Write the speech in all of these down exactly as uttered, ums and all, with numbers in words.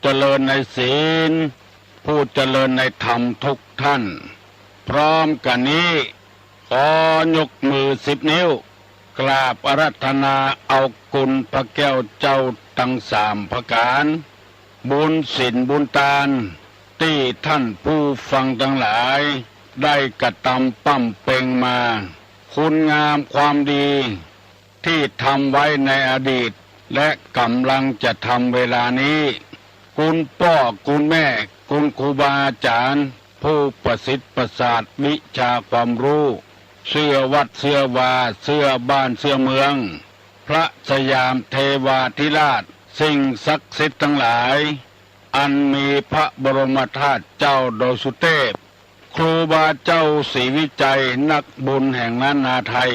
เจริญในศีล ผู้เจริญในธรรมทุกท่าน พร้อมกั๋นนี้ ขอยกมือสิบนิ้ว กราบอาราธนาเอาคุณพระแก้วเจ้าตังสามประก๋าน บุญศีลบุญตาน ตี้ท่านผู้ฟังตังหลาย ได้กระตำปำเป็งมา คุณงามความดี ตี้ทำไว้ในอดีต และก่ำลังจะทำเวลานี้ คุณป้อคุณแม่ คุณครูบาอาจ๋ารย์ ผู้ประสิทธิ์ประสาทวิชาความฮู้ เสื้อวัดเสื้อวา เสื้อบ้านเสื้อเมือง พระสยามเทวาธิราช สิ่งศักดิ์สิทธิ์ตังหลาย อันมีพระบรมธาตุเจ้าดอยสุเตพ ครูบาเจ้าศรีวิชัย นักบุญแห่งล้านนาไทย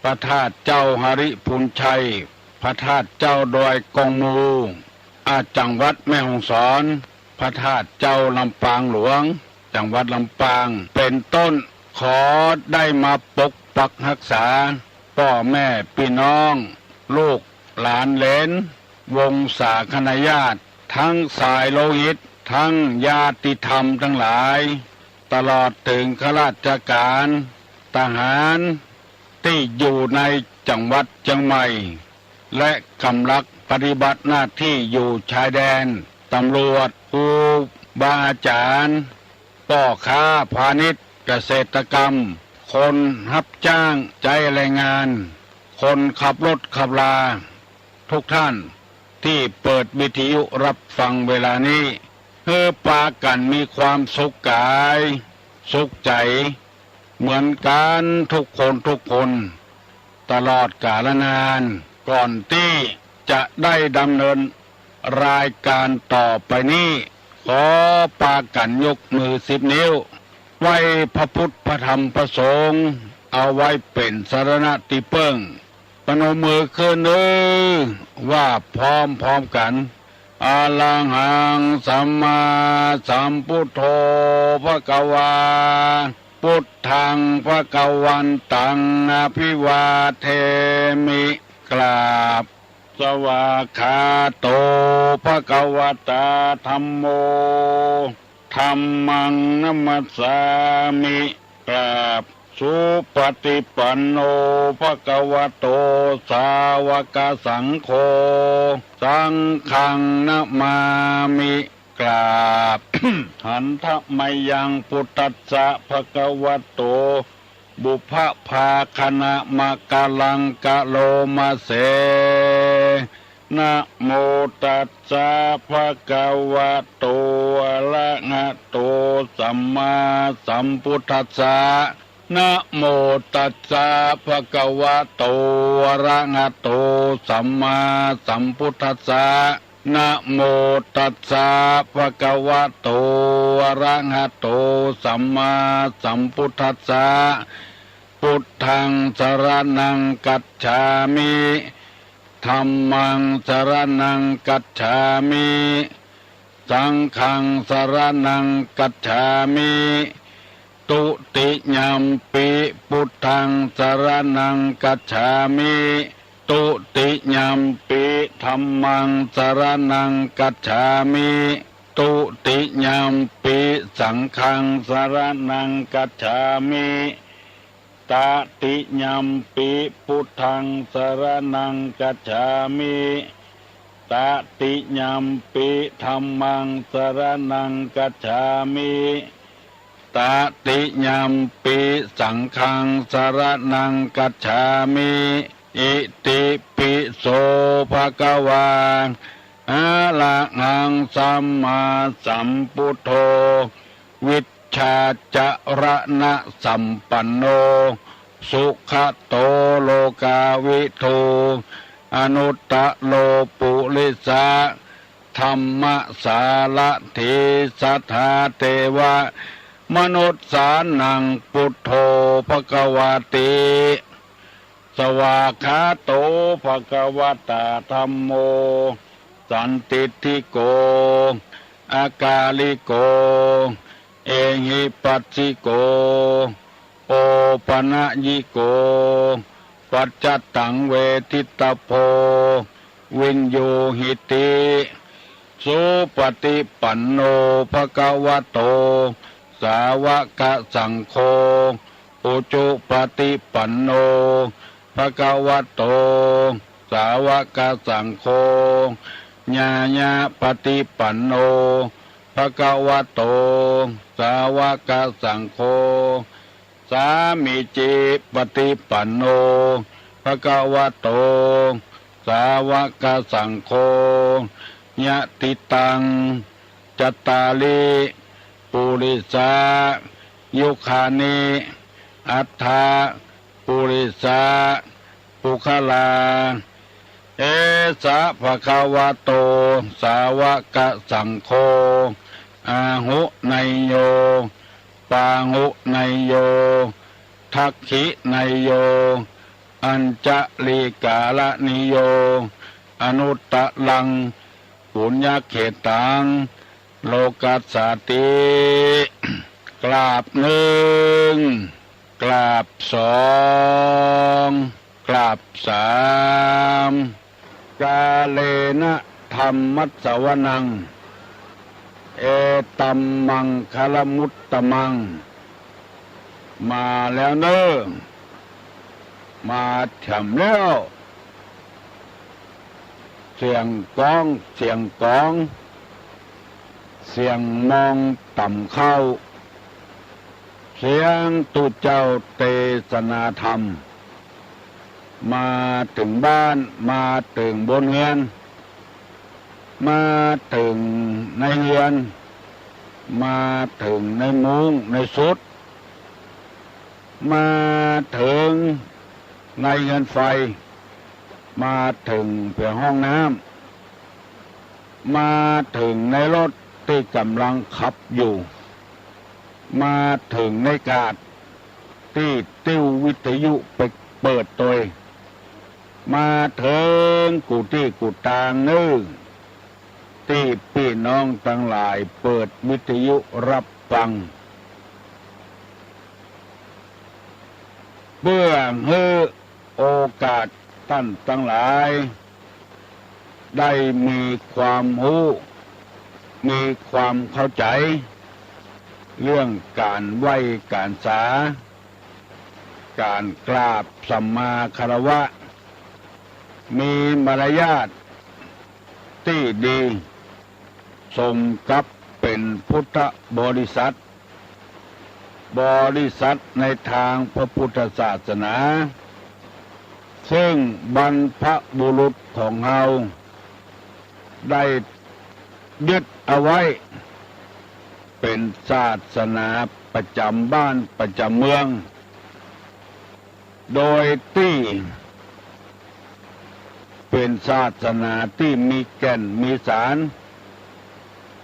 พระธาตุเจ้าหริภุญชัย พระธาตุเจ้าดอยกองมู อา จังหวัดแม่ฮ่องสอน พระธาตุเจ้าลำปางหลวง จังหวัดลำปาง เป๋นต้น ขอได้มาปกปักฮักษา ป้อแม่ปี้น้อง ลูกหลานเหลน วงศาคณาญาติ ตึงสายโลหิต ตึงญาติธรรมตังหลาย ตลอดเถิงข้าราชก๋าน ทหาร ตี้อยู่ในจังหวัดเจียงใหม่ และก่ำลังปฏิบัติหน้าตี้อยู่ชายแดน ตำรวจ ครูบาอาจ๋ารย์ ป้อค้าพาณิชย์ เกษตรกรรม คนฮับจ้างใจ๊แรงงาน คนขับรถขับรา ทุกท่านตี้เปิดวิทยุฮับฟังเวลานี้ หื้อปากั๋นมีความสุขก๋าย สุขใจ๋ เหมือนกั๋นทุกคนทุกคน ตลอดกาลนาน ก่อนตี้จะได้ดำเนินรายก๋านต่อไปนี้ ขอปากั๋นยกมือสิบนิ้ว ไหว้พระพุทธพระธรรมพระสงฆ์ เอาไว้เป๋นสรณะตี้เปิ้ง ปนมมือขึ้นเน่อ ว่าพร้อมๆ กั๋น อะระหังสัมมาสัมพุทโธภะคะวา พุทธังภะคะวันตังอะภิวาเทมิ กราบ สวากขาโตภะคะวะตาธัมโม ธัมมังนะมัสสามิ กราบ สุปะฏิปันโนภะคะวะโต สาวกสังโฆ สังฆังนะมามิ กราบ หันทะมะยัง พุทธัสสะภะคะวะโต ปุพพะภาคะนะมะกะลังกะโลมะเส นะโมตัสสะภะคะวะโต อะระหะโต สัมมาสัมพุทธัสสะ นะโมตัสสะภะคะวะโต อะระหะโต สัมมาสัมพุทธัสสะ นะโมตัสสะภะคะวะโต อะระหะโต สัมมาสัมพุทธัสสะ พุทธังสรณังคัจฉามิ ธัมมังสรณังคัจฉามิ สังฆังสรณังคัจฉามิ ทุติยัมปิพุทธังสรณังคัจฉามิ ทุติยัมปิธัมมังสรณังคัจฉามิ ทุติยัมปิสังฆังสรณังคัจฉามิ ตติยัมปิพุทธังสรณังคัจฉามิ ตติยัมปิธัมมังสรณังคัจฉามิ ตติยัมปิสังฆังสรณังคัจฉามิ อิติปิโสภะคะวา อะระหังสัมมาสัมพุทโธ วิชชาจรณะสัมปันโน สุขะโตโลกาวิทู อนุตตะโรปุริสะธัมมะสารถี สัทธาเทวะมนุสสานัง พุทโธภะคะวาติ สวากขาโตภะคะวะตาธัมโม สันทิฏฐิโก อากาลิโก เอหิปัสสิโก โอปะนะยิโก ปัจจตังเวทิตะโพ วิญญูหิติ สุปฏิปันโน ภะคะวะโต สาวะกะสังโฆ อุจุปฏิปันโน ภะคะวะโต สาวะกะสังโฆ ญาญาปฏิปันโน ภะคะวะโต สาวะกะสังโฆ สามีจิปฏิปันโน ภะคะวะโต สาวะกะสังโฆ ยะติตัง จัตตาริ ปุริสา ยุคานิ อัฏฐะ ปุริสา ปุคคลา เอสะ ภะคะวะโต สาวะกะสังโฆ อาหุเนยโย ปาหุเนยโย ทักขิเนยโย อัญชลีการะเนยโย อนุตตรัง ปุญญะเขตัง โลกัสสาติ กราบหนึ่ง กราบสอง กราบสาม กาเลนะธัมมัสสวนัง เอตัมมังคละมุตตมัง มาแล้วเน่อ มาแถมแล้ว เสียงก้อง เสียงกอง เสียงมองต่ำเข้า เสียงตุ๊เจ้าเตสนาธรรม มาเถิงบ้าน มาเถิงบนเฮือน มาเถิงในเฮือน มาเถิงในมุ้งในสุด มาเถิงในเฮือนไฟ มาเถิงแผห้องน้ำ มาเถิงในรถตี้ก่ำลังขับอยู่ มาเถิงในกาดตี้ติ้ววิทยุไปเปิดตวย มาเถิงกู้ตี้กู้ตางเน่อ ตี้ปี้น้องตังหลายเปิดวิทยุฮับฟัง เปื้อหื้อโอกาสต้านตังหลาย ได้มีความฮู้ มีความเข้าใจ๋ เรื่องก๋านไหว้ก๋านสา ก๋านกราบสัมมาคารวะ มีมารยาทตี้ดี สมกับเป๋นพุทธบริษัท บริษัทในตางพระพุทธศาสนา ซึ่งบรรพบุรุษของเฮาได้ยึดเอาไว้ เป๋นศาสนาประจ๋ำบ้านประจ๋ำเมือง โดยตี้เป๋นศาสนาตี้มีแก่นมีสาร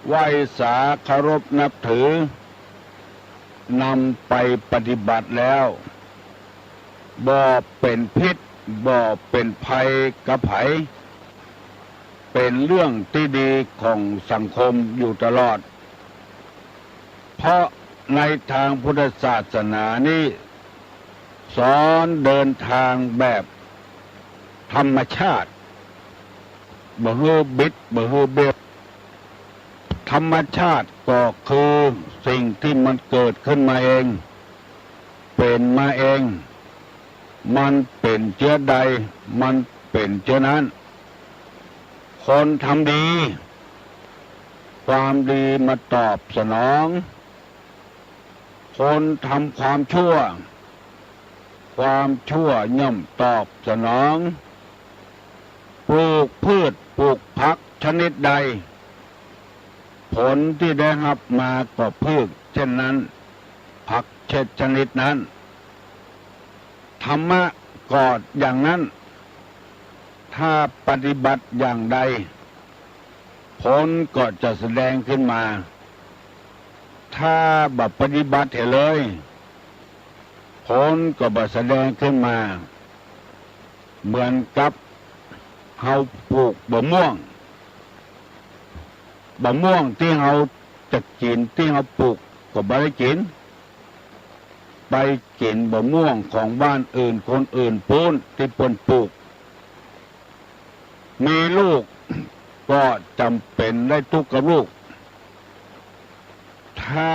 ไหว้สาเคารพนับถือ นำไปปฏิบัติแล้ว บ่เป๋นพิษ บ่เป๋นภัยกับใผ เป๋นเรื่องตี้ดีของสังคมอยู่ตลอด เพราะในตางพุทธศาสนานี้ สอนเดินตางแบบธรรมชาติ บ่หื้อบิด บ่หื้อเบี้ยว ธรรมชาติก็คือสิ่งตี้มันเกิดขึ้นมาเอง เป๋นมาเอง มันเป๋นเจื้อใด มันเป๋นเจื้อนั้น คนทำดี ความดีมาตอบสนอง คนทำความชั่ว ความชั่วย่อมตอบสนอง ปลูกพืชปลูกผักชนิดใด ผลตี้ได้ฮับมาก็พืชเช่นนั้น ผักเช่นชนิดนั้น ธรรมะก็อย่างนั้น ถ้าปฏิบัติอย่างใด ผลก็จะแสดงขึ้นมา ถ้าบ่ปฏิบัติเหียเลย ผลก็บ่แสดงขึ้นมา เหมือนกับเฮาปลูกบ่าม่วง บ่าม่วงตี้เฮาจะกิ๋น ตี้เฮาปลูกก็บ่ได้กิ๋น ไปกิ๋นบ่าม่วงของบ้านอื่นคนอื่นปู๊นตี้เปิ้นปลูก มีลูก ก็จ๋ำเป๋นได้ตุ๊กกับลูก ถ้า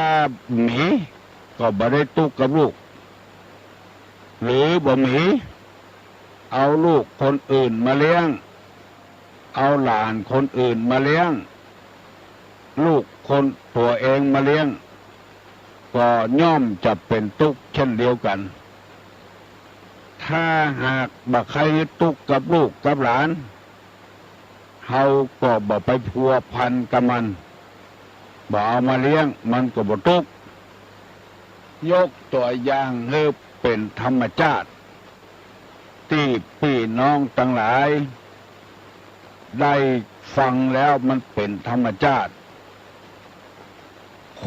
หมีก็บ่ได้ตุ๊กกับลูก หรือบ่หมี เอาลูกคนอื่นมาเลี้ยง เอาหลานคนอื่นมาเลี้ยง ลูกคนตั๋วเองมาเลี้ยง ก็ย่อมจะเป๋นตุ๊กเช่นเดียวกั๋น ถ้าหากบ่ใค่หื้อตุ๊กกับลูกกับหลาน เฮาก็บ่ไปพัวพันกับมัน บ่เอามาเลี้ยง มันก็บ่ตุ๊ก ยกตั๋วอย่างหื้อเป๋นธรรมจาติ ตี้ปี้น้องตังหลายได้ฟังแล้วมันเป๋นธรรมจาติ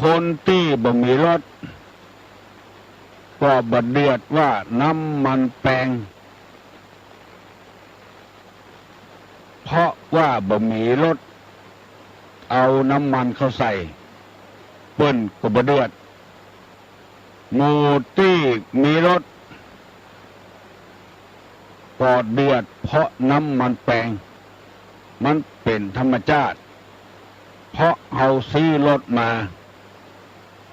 คนตี้บ่มีรถ ก็บ่เดือดว่าน้ำมันแปง เพราะว่าบ่มีรถเอาน้ำมันเข้าใส่ เปิ้นก็บ่เดือด หมู่ตี้มีรถ ก็เดือดเพราะน้ำมันแปง มันเป๋นธรรมจาติ เพราะเฮาซื้อรถมา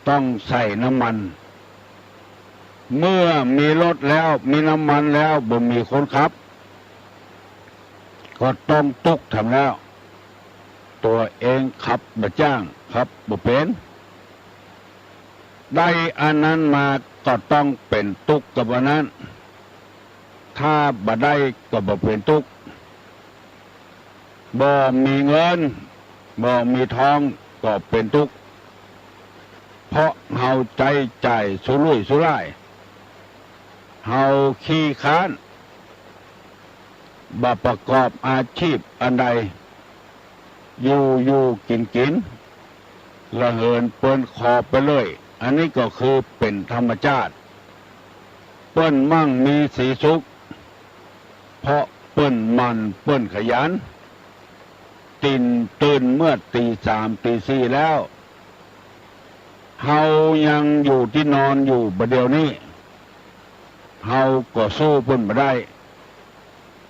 ต้องใส่น้ำมัน เมื่อมีรถแล้ว มีน้ำมันแล้ว บ่มีคนขับ ก็ต้องตุ๊กแถมแล้ว ตั๋วเองขับบ่จ้าง ขับบ่เป๋น ได้อันนั้นมาก็ต้องเป๋นตุ๊กกับอันนั้น ถ้าบ่ได้ก็บ่เป๋นตุ๊ก บ่มีเงิน บ่มีทองก็เป๋นตุ๊ก เพราะเฮาใจ๊จ่ายสุรุ่ยสุร่าย เฮาขี้คร้าน บ่ประกอบอาชีพอันใด อยู่ๆ กิ๋นๆ ละเหินเปินขอบไปเลย อันนี้ก็คือเป๋นธรรมจาติ เปิ้นมั่งมีสีสุข เพราะเปิ้นหมั่นเปิ้นขยัน ตื่น ตื่นเมื่อตี๋สามตี๋สี่แล้ว เฮายังอยู่ตี้นอนอยู่บ่าเดี่ยวนี้ เฮาก็สู้เปิ้นบ่ได้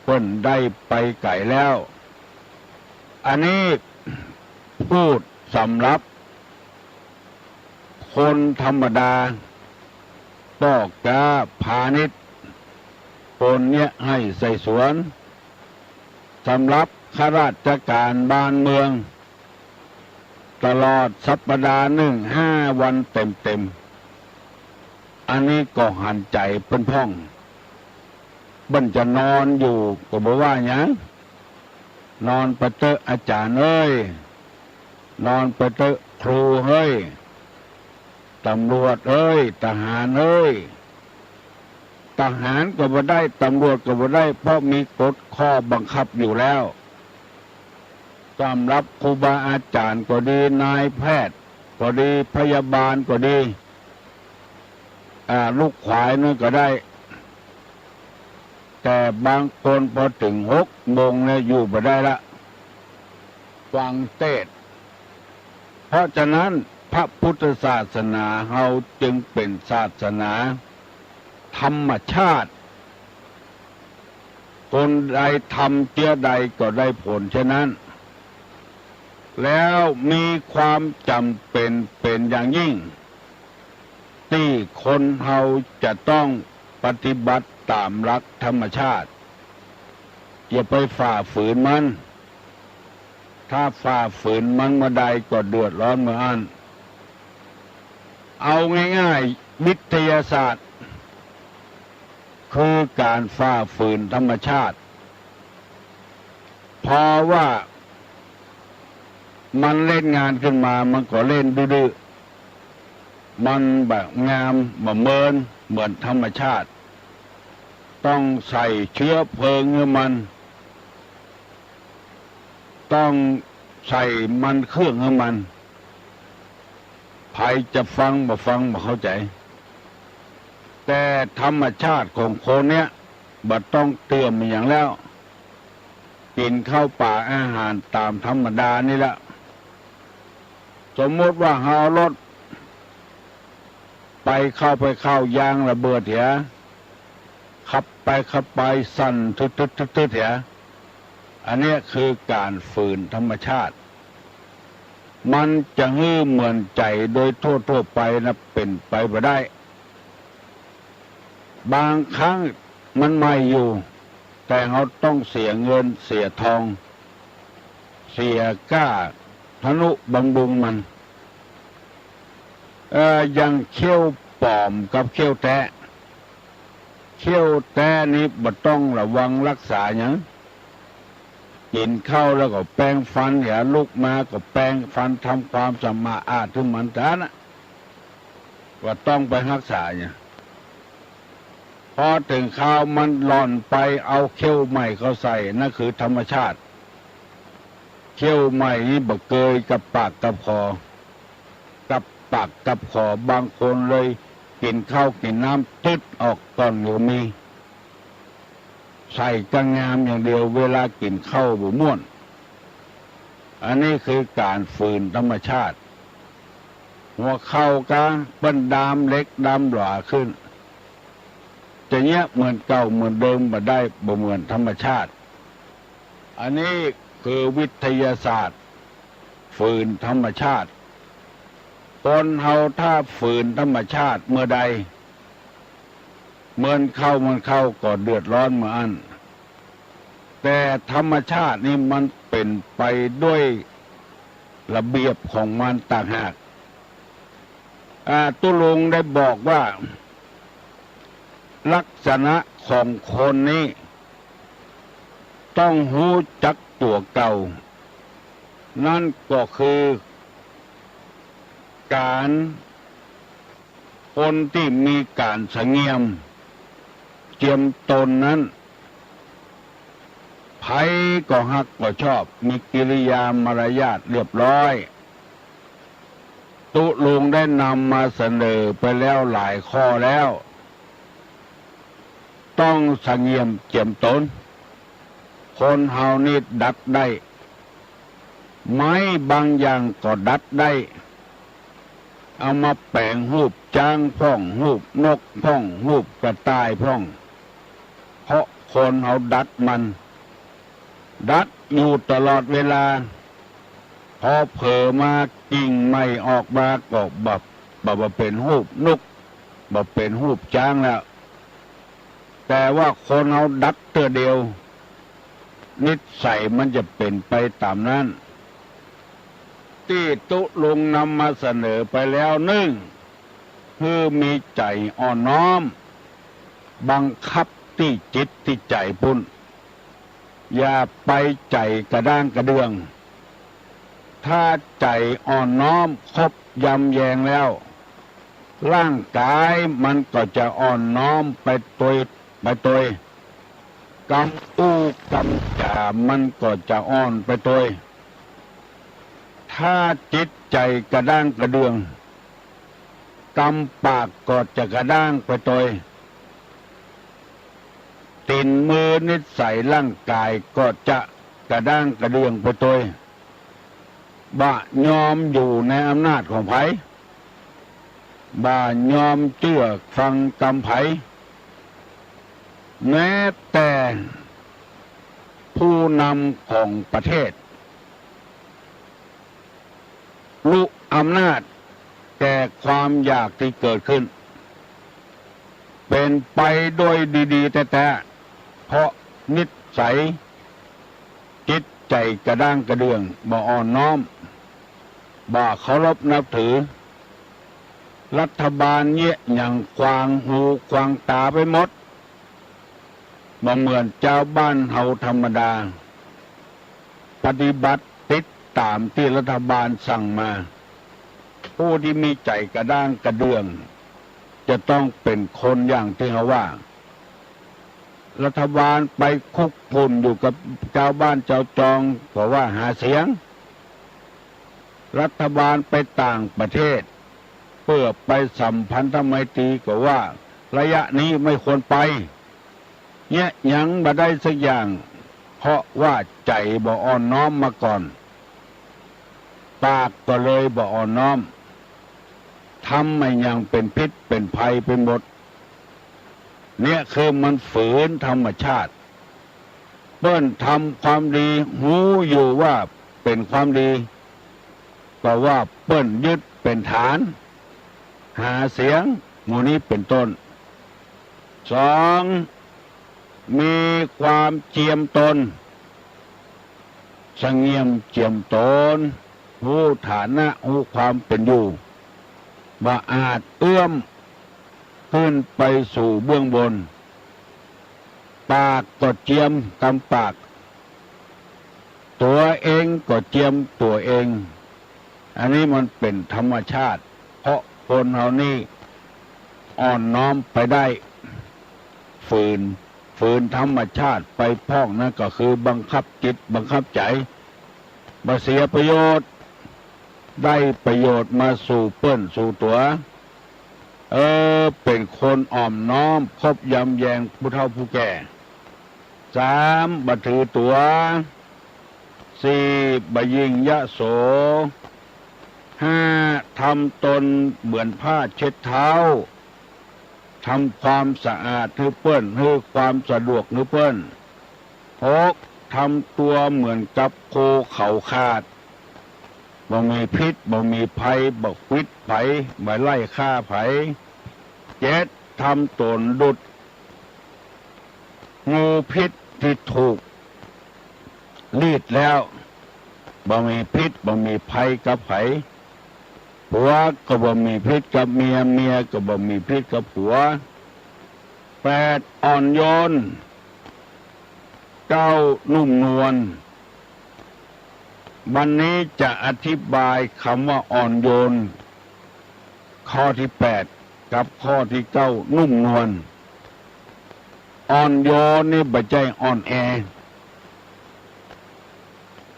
เปิ้นได้ไปไก๋แล้ว อันนี้พูดสำหรับคนธรรมดา ป้อก๊าพาณิชย์ คนเยียะไฮ่ใส่สวน สำหรับข้าราชก๋านบ้านเมือง ตลอดสัปดาห์นึ่งห้าวันเต๋มๆ อันนี้ก็หันใจ๋เปิ้นพ่อง เปิ้นจะนอนอยู่ก็บ่ว่าหยัง นอนไปเต๊อะอาจ๋ารย์เอ้ย นอนไปเต๊อะครูเฮ้ย ต๋ำรวจเอ้ย ทหารเอ้ย ทหารก็บ่ได้ ต๋ำรวจก็บ่ได้ เพราะมีกฎข้อบังคับอยู่แล้ว สำหรับครูบาอาจ๋ารย์ก็ดี นายแพทย์ก็ดี พยาบาลก็ดี อ่า ลูกขวายนั่นก็ได้ แต่บางคนพอเถิงหกโมงแล้วอยู่บ่ได้ละ ฟังเตสน์ เพราะฉะนั้นพระพุทธศาสนาเฮาจึงเป๋นศาสนาธรรมชาติ คนใดทำเจื้อใดก็ได้ผลเช่นนั้น แล้วมีความจ๋ำเป๋นเป๋นอย่างยิ่ง ตี้คนเฮาจะต้องปฏิบัติต๋ามหลักธรรมชาติ อย่าไปฝ่าฝืนมัน ถ้าฝ่าฝืนมันเมื่อใดก็เดือดร้อนเมื่ออั้น เอาง่ายๆ วิทยาศาสตร์ คือก๋านฝ่าฝืนธรรมชาติ เพราะว่ามันเล่นงานขึ้นมา มันก็เล่นดื้อๆ มันบ่งามบ่เมินเหมือนธรรมชาติ ต้องใส่เชื้อเพลิงหื้อมัน ต้องใส่มันเครื่องหื้อมัน ใผจะฟังบ่ฟังบ่เข้าใจ๋ แต่ธรรมชาติของคนเนี้ยบ่ต้องเตื้อมอะหยังแล้ว กิ๋นข้าวป๋าอาหารต๋ามธรรมดานี่แหละ สมมุติว่าเฮาเอารถไปเข้าไปเข้ายางระเบิดเหีย ขับไปขับไปสั่นตึดๆๆๆเหีย อันเนี้ยคือก๋านฝืนธรรมชาติ มันจะหื้อเหมือนใจ๋โดยทั่วๆ ไปนะ เป๋นไปบ่ได้ บางครั้งมันใหม่อยู่ แต่เฮาต้องเสียเงินเสียทอง เสียก้าทะนุบำรุงมัน เอ่อ อย่างเขี้ยวป๋อมกับเขี้ยวแต๊ เขี้ยวแต๊นี่บ่ต้องระวังฮักษาหยัง กิ๋นข้าวแล้วก็แปรงฟัน เหียลุกมาก็แปรงฟัน ทำความสะอาดหื้อมันเต้านั้นนะ บ่ต้องไปฮักษาหยัง พอเถิงคราวมันหล่อนไปเอาเขี้ยวใหม่เข้าใส่ นั่นคือธรรมชาติ เขี้ยวใหม่นี่บ่เกยกับปากกับคอ กับปากกับคอ บางคนเลยกิ๋นข้าวกิ๋นน้ำตึ๊ดออกก่อนก็มี ใส่ก้างงามอย่างเดียว เวลากิ๋นข้าวบ่ม่วน อันนี้คือก๋านฝืนธรรมชาติ หัวเข่าก็เปิ้นดามเหล็กดามหลาขึ้น จะเยียะเหมือนเก่าเหมือนเดิมบ่ได้ บ่เหมือนธรรมชาติ อันนี้คือวิทยาศาสตร์ ฝืนธรรมชาติ คนเฮาถ้าฝืนธรรมชาติเมื่อใด เมินเข้าเมินเข้าก็เดือดร้อนเมื่ออั้น แต่ธรรมชาตินี่มันเป๋นไปด้วยระเบียบของมันต่างหาก อ่า ตุ๊ลุงได้บอกว่า ลักษณะของคนนี้ต้องฮู้จักตั๋วเก่า นั่นก็คือก๋าน คนตี้มีก๋านสะเงียมเจียมตนนั้น ใผก็ฮักก็ชอบ มีกิริยามารยาทเรียบร้อย ตุ๊ลุงได้นำมาเสนอไปแล้วหลายข้อแล้ว ต้องสะเงียมเจียมตน คนเฮานี่ดัดได้ ไม้บางอย่างก็ดัดได้ เอามาแป๋งฮูปจ๊างพ่อง ฮูปนกพ่อง ฮูปกระต่ายพ่อง เพราะคนเฮาดัดมัน ดัดอยู่ตลอดเวลา พอเผลอมากิ่งใหม่ออกมาก็บ่ บ่ บ่เป๋นฮูปนก บ่เป๋นฮูปจ๊างแล้ว แต่ว่าคนเฮาดัดเตื้อเดียว นิสัยมันจะเป๋นไปต๋ามนั้น ตี้ตุ๊ลุงนำมาเสนอไปแล้ว นึ่ง หื้อมีใจ๋อ่อนน้อม บังคับตี้จิตตี้ใจ๋ปุ้น อย่าไปใจ๋กระด้างกระเดื่อง ถ้าใจ๋อ่อนน้อมครบยำแยงแล้ว ร่างก๋ายมันก็จะอ่อนน้อมไปตวย ไปตวย กำอู้กำจ๋ามันก็จะอ่อนไปตวย ถ้าจิตใจ๋กระด้างกระเดื่อง กำปากก็จะกระด้างไปตวย ตี๋นมือนิสัยร่างก๋ายก็จะกระด้างกระเดื่องไปตวย บ่ยอมอยู่ในอำนาจของใผ บ่ยอมเจื้อฟังกำใผ แม้แต่ผู้นำของประเทศ ลุอำนาจแก่ความอยากตี้เกิดขึ้น เป๋นไปโดยดีๆ แต๊ๆ เพราะนิสัยจิตใจ๋กระด้างกระเดื่อง บ่อ่อนน้อม บ่เคารพนับถือ รัฐบาลเยียะหยังขวางหูขวางต๋าไปหมด บ่เหมือนจาวบ้านเฮาธรรมดา ปฏิบัติติดต๋ามตี้รัฐบาลสั่งมา ผู้ตี้มีใจ๋กระด้างกระเดื่อง จะต้องเป๋นคนอย่างตี้เฮาว่า รัฐบาลไปคุกกุ่นอยู่กับจาวบ้านจาวจองก็ว่าหาเสียง รัฐบาลไปต่างประเทศ เปื้อไปสัมพันธไมตรีก็ว่าระยะนี้ไม่ควรไป เยียะหยังบ่ได้สักอย่าง เพราะว่าใจ๋บ่อ่อนน้อมมาก่อน ปากก็เลยบ่อ่อนน้อม ทำอะหยังเป๋นพิษเป๋นภัยไปหมด เนี่ยคือมันฝืนธรรมชาติ เปิ้นทำความดี ฮู้อยู่ว่าเป๋นความดี ก็ว่าเปิ้นยึดเป๋นฐาน หาเสียง หมู่นี้เป๋นต้น สอง มีความเจียมตน สะเงียมเจียมตน ฮู้ฐานะ ฮู้ความเป๋นอยู่ บ่อาจเอื้อมขึ้นไปสู่เบื้องบน ปากก็เจียมกำปาก ตั๋วเองก็เจียมตั๋วเอง อันนี้มันเป๋นธรรมชาติ เพราะคนเฮานี่อ่อนน้อมไปได้ ฝืน ฝืนธรรมชาติไปพ่อง นั่นก็คือบังคับจิตบังคับใจ๋ บ่เสียประโยชน์ ได้ประโยชน์มาสู่เปิ้นสู่ตั๋ว เออ เป๋นคนอ่อมน้อม คบยำแยงผู้เฒ่าผู้แก่ สาม บ่ถือตั๋ว สี่ บ่ยิ่งยโส ห้า ทำตนเหมือนผ้าเช็ดเท้า ทำความสะอาดหื้อเปิ้น หื้อความสะดวกหื้อเปิ้น หก ทำตั๋วเหมือนกับโคเขาขาด บ่มีพิษ บ่มีภัย บ่ขวิดใผ บ่ไล่ฆ่าใผ เจ็ด ทำต๋นดุจ งูพิษตี้ถูกลีดแล้ว บ่มีพิษ บ่มีภัยกับใผ ผัวก็บ่มีพิษกับเมีย เมียก็บ่มีพิษกับผัว แปด อ่อนโยน เก้า นุ่มนวล วันนี้จะอธิบายกำว่าอ่อนโยน ข้อตี้แปด กับข้อตี้เก้า นุ่มนวล อ่อนโยนนี่บ่ใจ้อ่อนแอ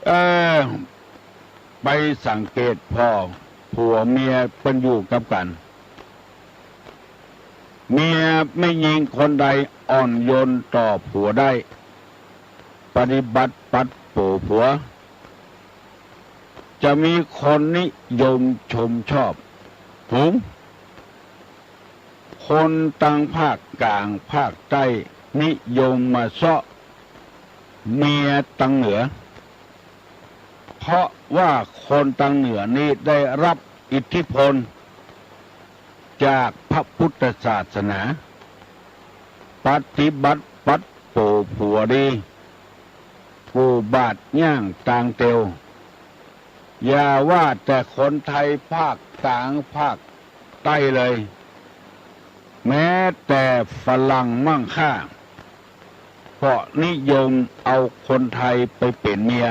เออ ไปสังเกตผ่อ ผัวเมียเปิ้นอยู่กับกั๋น เมียแม่ญิงคนใดอ่อนโยนต่อผัวได้ ปฏิบัติปัดโป๋ผัว จะมีคนนิยมชมชอบ หุม คนตังภาคก๋างภาคใต้นิยมมาเซาะเมียตังเหนือ เพราะว่าคนตังเหนือนี้ได้รับอิทธิพลจากพระพุทธศาสนา ปฏิบัติปัดโป๋ผัวดี กู้บาตรย่างตางเตียว อย่าว่าแต่คนไทยภาคก๋างภาคใต้เลย แม้แต่ฝรั่งมั่งค่า ก็นิยมเอาคนไทยไปเป๋นเมีย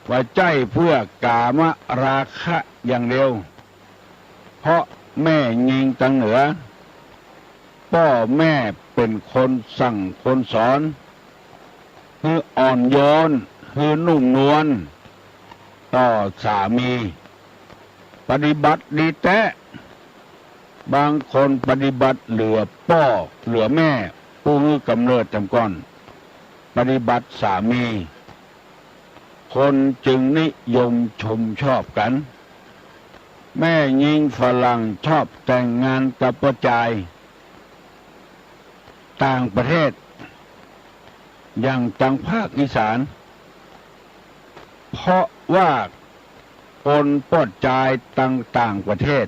บ่ใจ้เปื้อกามราคะอย่างเดียว เพราะแม่ญิงตังเหนือ ป้อแม่เป๋นคนสั่งคนสอน หื้ออ่อนโยน หื้อนุ่มนวล ต่อสามี ปฏิบัติดีแต๊ บางคนปฏิบัติเหลือป้อเหลือแม่ ผู้หื้อกำเนิดจำก่อน ปฏิบัติสามี คนจึงนิยมชมชอบกั๋น แม่ญิงฝรั่งชอบแต่งงานกับป้อจายต่างประเทศ อย่างตังภาคอีสาน เพราะว่าคนป้อจายตังต่างประเทศ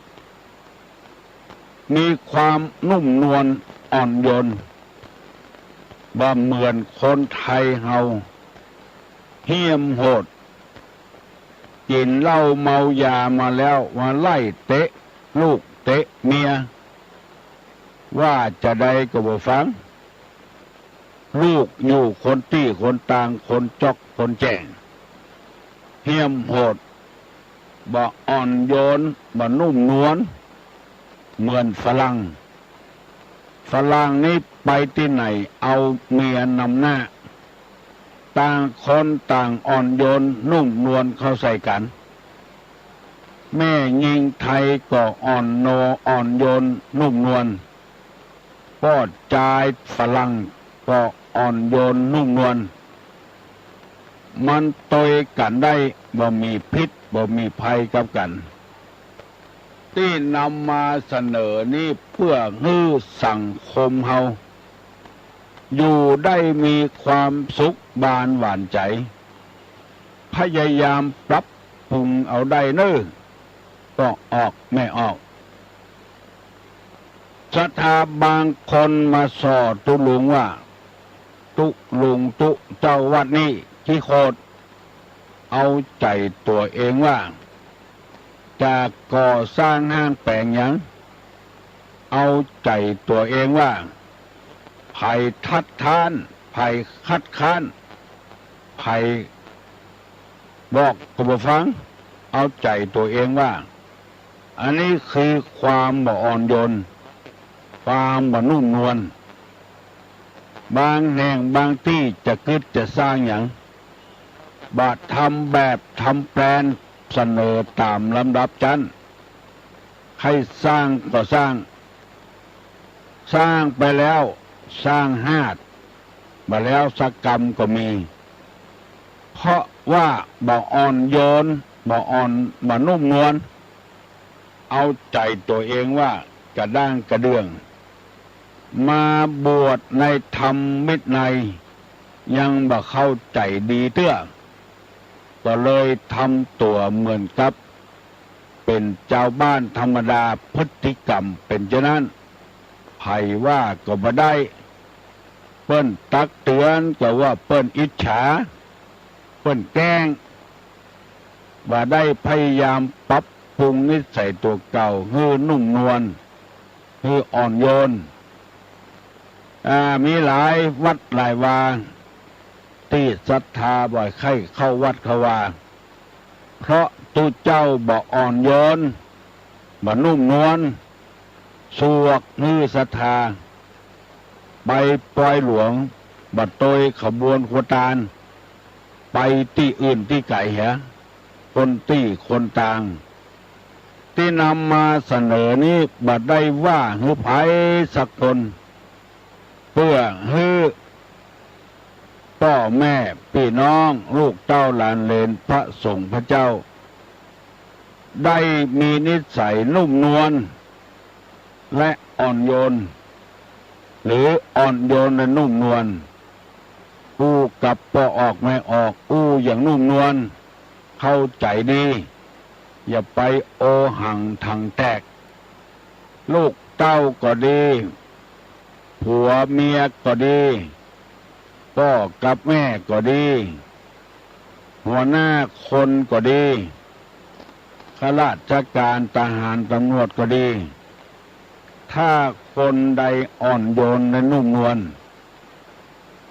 มีความนุ่มนวลอ่อนโยน บ่เหมือนคนไทยเฮา เหี้ยมโหด กิ๋นเหล้าเมายามาแล้ว มาไล่เตะลูกเตะเมีย ว่าจาใดก็บ่ฟัง ลูกอยู่คนตี้คนตาง คนจ๊อกคนแจ้ง เหี้ยมโหด บ่อ่อนโยน บ่นุ่มนวล เหมือนฝรั่ง ฝรั่งนี่ไปตี้ไหนเอาเมียนำหน้า ต่างคนต่างอ่อนโยนนุ่มนวลเข้าใส่กั๋น แม่ญิงไทยก็อ่อนโน อ่อนโยนนุ่มนวล ป้อจายฝรั่งก็อ่อนโยนนุ่มนวล มันตวยกั๋นได้ บ่มีพิษ บ่มีภัยกับกั๋น ตี้นำมาเสนอนี้เปื้อหื้อสังคมเฮา อยู่ได้มีความสุขบานหวานใจ๋ พยายามปรับปรุงเอาได้เน่อ ป้อออกแม่ออก ศรัทธาบางคนมาส่อตุ๊ลุงว่า ตุ๊ลุงตุ๊เจ้าวัดนี้ขี้โขด เอาใจ๋ตั๋วเองว่า จะก่อสร้างห้างแป๋งหยัง เอาใจ๋ตั๋วเองว่า ใผคัดค้าน ใผคัดค้าน ใผบอกก็บ่ฟัง เอาใจ๋ตั๋วเองว่า อันนี้คือความบ่อ่อนโยน ความบ่นุ่มนวล บางแห่งบางตี้จะกึ๊ดจะสร้างหยัง บ่ทำแบบทำแปลนเสนอต๋ามลำดับจั๊น ใค่สร้างก็สร้าง สร้างไปแล้วสร้างฮาด บ่แล้วสักกำก็มี เพราะว่าบ่อ่อนโยน บ่อ่อน บ่นุ่มนวล เอาใจ๋ตั๋วเองว่ากระด้างกระเดื่อง มาบวชในธรรมวินัยยังบ่เข้าใจ๋ดีเตื้อ ก็เลยทำตั๋วเหมือนกับเป๋นจาวบ้านธรรมดา พฤติกรรมเป๋นเจ้านั้น ใผว่าก็บ่ได้ เปิ้นตักเตือนก็ว่าเปิ้นอิจฉา เปิ้นแกล้ง บ่ได้พยายามปรับปรุงนิสัยตั๋วเก่าหื้อนุ่มนวล หื้ออ่อนโยน อ่า มีหลายวัดหลายวา ตี้ศรัทธาบ่ใค่เข้าวัดเข้าวา เพราะตุ๊เจ้าบ่อ่อนโยน บ่นุ่มนวล สวกหื้อศรัทธา ไปปอยหลวง บ่โตยขบวนครัวตาน ไปตี้อื่นตี้ไก๋เหีย คนตี้คนตาง ตี้นำมาเสนอนี้บ่ได้ว่าหื้อใผสักคน เปื้อหื้อป้อแม่ปี้น้องลูกเต้าหลานเหลนพระสงฆ์พระเจ้า ได้มีนิสัยนุ่มนวล และอ่อนโยน หรืออ่อนโยนและนุ่มนวล อู้กับป้อออกแม่ออก อู้อย่างนุ่มนวล เข้าใจ๋ดี อย่าไปโอหังถังแตก ลูกเต้าก็ดี ผัวเมียก็ดี ป้อกับแม่ก็ดี หัวหน้าคนก็ดี ข้าราชการทหารตำรวจก็ดี ถ้าคนใดอ่อนโยนและนุ่มนวล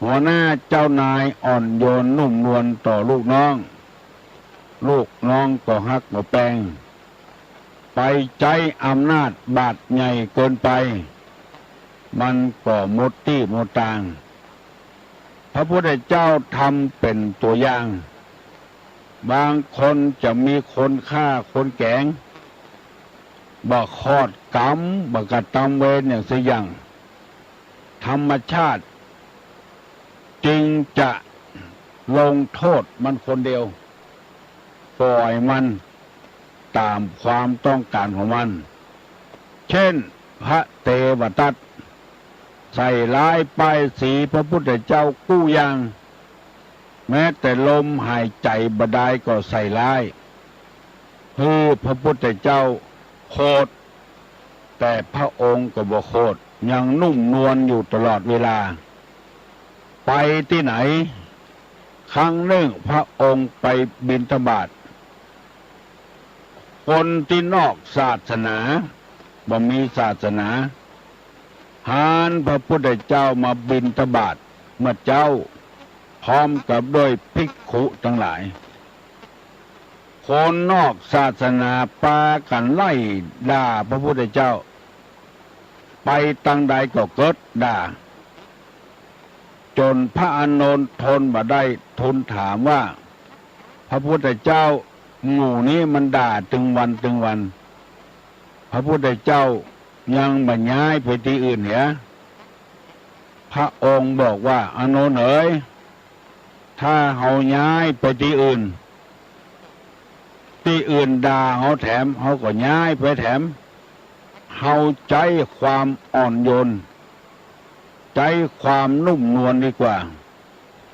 หัวหน้าเจ้านายอ่อนโยนนุ่มนวลต่อลูกน้อง ลูกน้องก็ฮักบ่แปง ไปใจ๊อำนาจบาดใหญ่เกินไป มันก็หมดตี้หมดตาง พระพุทธเจ้าทำเป๋นตั๋วอย่าง บางคนจะมีคนฆ่าคนแก๋ง บ่ขอดกรรม บ่กระตำเวรอย่างสักอย่าง ธรรมชาติจึงจะลงโทษมันคนเดียว ปล่อยมันต๋ามความต้องก๋านของมัน เช่น พระเตวทัต ใส่ร้ายป้ายสีพระพุทธเจ้ากู้อย่าง แม้แต่ลมหายใจ๋บ่ดายก็ใส่ร้าย หื้อพระพุทธเจ้าโขด แต่พระองค์ก็บ่โขด ยังนุ่มนวลอยู่ตลอดเวลา ไปตี้ไหน ครั้งนึ่งพระองค์ไปบิณฑบาต คนตี้นอกศาสนา บ่มีศาสนา หานพระพุทธเจ้ามาบิณฑบาตเมื่อเจ๊า พร้อมกับด้วยภิกขุตังหลาย คนนอกศาสนาปากั๋นไล่ด่าพระพุทธเจ้า ไปตังใดก็เกิดด่า จ๋นพระอานนท์ทนบ่ได้ ทูลถามว่า พระพุทธเจ้า หมู่นี้มันด่าตึงวันตึงวัน พระพุทธเจ้ายังบ่ย้ายไปตี้อื่นเหีย พระองค์บอกว่า อานนท์เอ๋ย ถ้าเฮาย้ายไปตี้อื่น ตี้อื่นด่าเฮาแถม เฮาก็ย้ายไปแถม เฮาใจ๊ความอ่อนโยน ใจ๊ความนุ่มนวลดีกว่า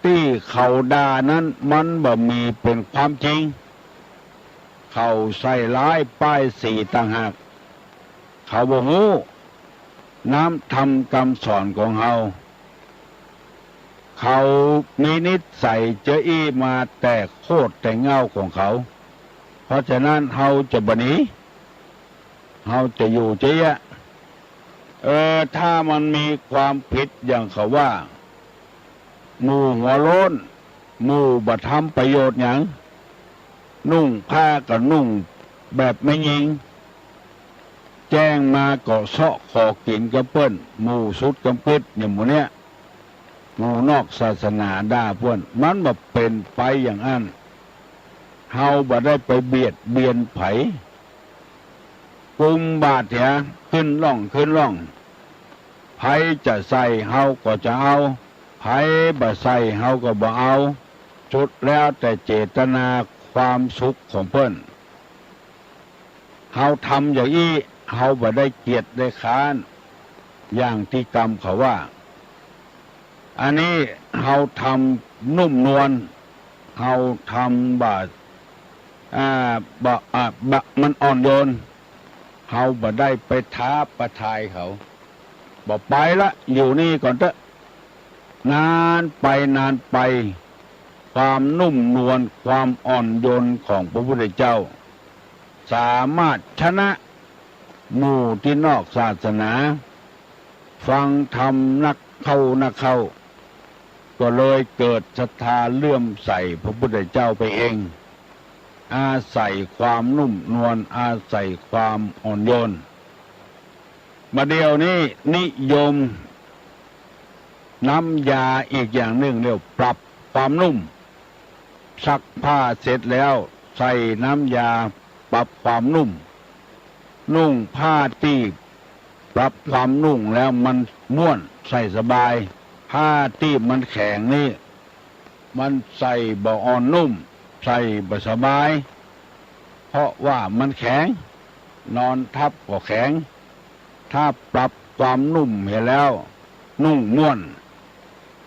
ตี้เขาด่านั้นมันบ่มีเป๋นความจริง เขาใส่ร้ายป้ายสีต่างหาก เขาบ่ฮู้น้ำธรรมกำสอนของเฮา เขามีนิสัยเจ้ออี้มาแต่โคตรแต่เหง้าของเขา เพราะฉะนั้นเฮาจะบ่หนี เฮาจะอยู่เจ๊ยะ เออ ถ้ามันมีความผิดอย่างเขาว่า หมู่หัวโล้น หมู่บ่ทำประโยชน์หยัง นุ่งผ้าก็นุ่งแบบแม่ญิง แจ้งมาก็เซาะขอกิ๋นกับเปิ้น หมู่สุดกำกึ๊ดอย่างหมู่เนี้ย หมู่นอกศาสนาด่าเปิ้น มันบ่เป๋นไปอย่างอั้น เฮาบ่ได้ไปเบียดเบียนใผ กุมบาตรเหีย ขึ้นล่อง ขึ้นล่อง ใผจะใส่เฮาก็จะเอา ใผบ่ใส่เฮาก็บ่เอา สุดแล้วแต่เจตนาความสุขของเปิ้น เฮาทำอย่างอี้ เฮาบ่ได้เกียจได้คร้าน อย่างตี้กำเขาว่า อันนี้เฮาทำนุ่มนวล เฮาทำบ่า อ่า บ่า อ่า บ่า มันอ่อนโยน เฮาบ่ได้ไปท้าประทายเขา บ่ไปละ อยู่นี่ก่อนเต๊อะ นานไปนานไป ความนุ่มนวล ความอ่อนโยนของพระพุทธเจ้า สามารถชนะหมู่ตี้นอกศาสนา ฟังธรรมนักเข้านักเข้า ก็เลยเกิดศรัทธาเลื่อมใสพระพุทธเจ้าไปเอง อาศัยความนุ่มนวล อาศัยความอ่อนโยน บ่าเดี่ยวนี้นิยมน้ำยาอีกอย่างนึ่ง เรียกปรับความนุ่ม ซักผ้าเสร็จแล้วใส่น้ำยาปรับความนุ่ม นุ่งผ้าตี้ปรับความนุ่มแล้วมันม่วน ใส่สบาย ผ้าตี้มันแข็งนี่ มันใส่บ่อ่อนนุ่ม ใส่บ่สบาย เพราะว่ามันแข็ง นอนทับก็แข็ง ถ้าปรับความนุ่มเหียแล้ว นุ่งม่วน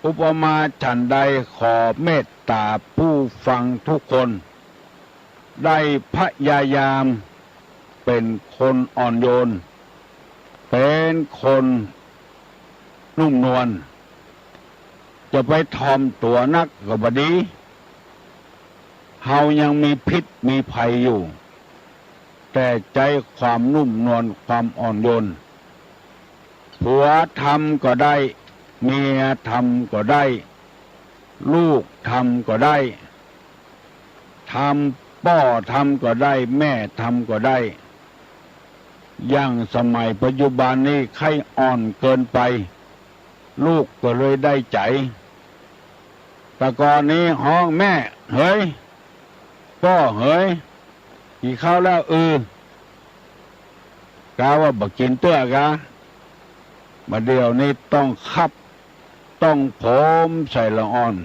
อุปมาฉันใด ขอเมตต๋าผู้ฟังทุกคน ได้พยายามเป๋นคนอ่อนโยน เป๋นคนนุ่มนวล จะไปถ่อมตั๋วนักก็บ่ดี เฮายังมีพิษมีภัยอยู่ แต่ใจ๊ความนุ่มนวล ความอ่อนโยน ผัวทำก็ได้ เมียทำก็ได้ ลูกทำก็ได้ ทำ ป้อทำก็ได้ แม่ทำก็ได้ อย่างสมัยปัจจุบันนี้ใค่อ่อนเกินไป ลูกก็เลยได้ใจ๋ แต่ก่อนนี้ฮ้อง "แม่เหย ป้อเหย กิ๋นข้าวแล้ว" อือ กาว่าบ่กิ๋นเตื้อกา บ่าเดี่ยวนี้ต้องคับ ต้องโผมใส่ละอ่อน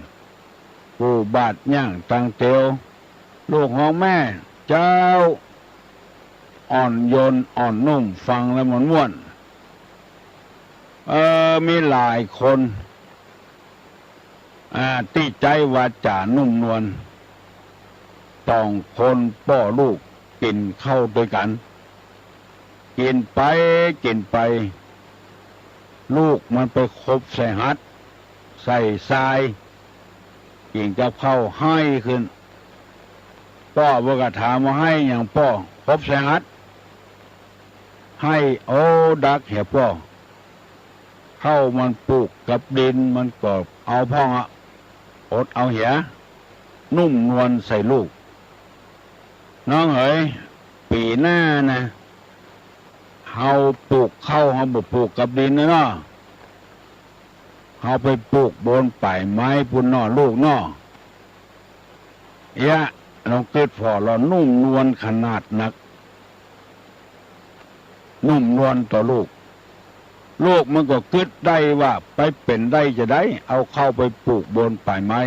กู้บาตรย่างตังเตียว ลูกฮ้อง "แม่" เจ้า อ่อนโยนอ่อนนุ่ม ฟังแล้วมันม่วน เออ มีหลายคน อ่า ตี้ใจ๊วาจ๋านุ่มนวล สองคนป้อลูกกิ๋นข้าวตวยกั๋น กิ๋นไปกิ๋นไป ลูกมันไปขบใส่หัด ใส่ซาย กิ๋นกับข้าวไห้ขึ้น ป้อเปิ้นก็ถามว่า "ไห้หยังป้อ ขบใส่หัด" "ไห้ โอ้ ดักเหียป้อ ข้าวมันปูกกับดิน มันก็เอาพ่องอะ อดเอาเหีย" นุ่มนวลใส่ลูก "น้องเหย ปี๋หน้านะ เฮาปูกข้าว เฮาบ่ปูกกับดินนะเนาะ เฮาไปปูกบนป่ายไม้ปู้นเนาะลูกเนาะ" เยียะ ลองกึ๊ดผ่อ ลอนุ่มนวลขนาดนัก นุ่มนวลต่อลูก ลูกมันก็กึ๊ดได้ว่า ไปเป๋นได้จาใด เอาข้าวไปปูกบนป่ายไม้